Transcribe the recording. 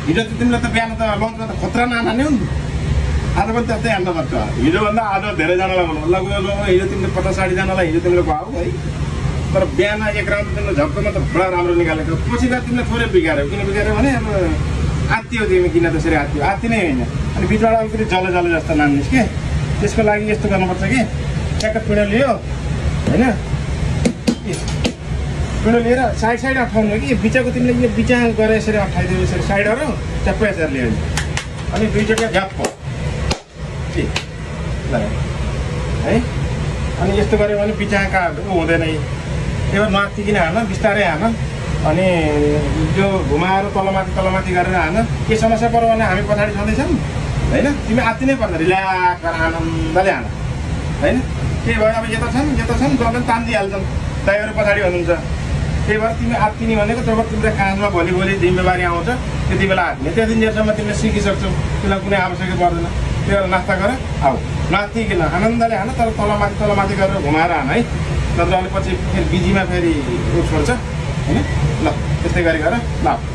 हिजो त तिमीले त बिहान त लन्चमा त खतरा नहाने हो नि आज पनि त्यस्तै हाल्नुपर्छ हिजोभन्दा आज धेरैजनालाई भन्नु ल हिजो तिमीले 50-60 जनालाई हिजो तिमीले खुवाऊ है तर बिहान एक राउन्ड तिमीले झप्कोमा त बडा राम्रो निकालेको पछि त तिमीले थोरै बिगार्यौ किन बिगार्यौ भने अब आत्तियो तिमी किन त्यसरी आत्तियो आत्ति नै होइन अनि बिचबाट अलिकति जले जले जस्तो नाम्निस् के त्यसको लागि यस्तो गर्नुपर्छ कि ट्याक्क पिँडो लियो होइन पिँडो लिएर साइड अठाउनु कि बिचाको तिमीले यो बिचा गरेर यसरी अठाइदियो यसरी साइडहरू ट्याप्पै यसरी लियो अनि दुईचोटि झ्याप्प है अनि यस्तो गऱ्यो भने बिचाका हुँदैन त्यो माथिकिन हाल्न बिस्तारै हाल्न अनि यो घुमाएर तलमाथि गरेर हाल्न के समस्या पर्यो भने हामी पछाडि छँदैछौँ होइन तिमी आत्ति नै पर्छ रिल्याक्स गरेर आनन्दले हाल्न होइन त्यही भएर अब यता छन् जसले तानिदिइहाल्छन् ड्राइभर पछाडि हुनुहुन्छ त्यही भएर तिमी आत्तिने भनेको जब तिम्रो काममा भोलि जिम्मेवारी आउँछ त्यति बेला हात्ने त्यति दिनसम्म तिमीले सिकिसक्छौ त्यसलाई कुनै आवश्यकता पर्दैन त्यो बेला नास्ता गर आऊ नास्तिकन आनन्दले हान तर तलमाथि गरेर घुमाएर हान है नत्र अनि पछि फेरि बिजीमा फेरि छोड्छ होइन ल त्यस्तै गरी गर ल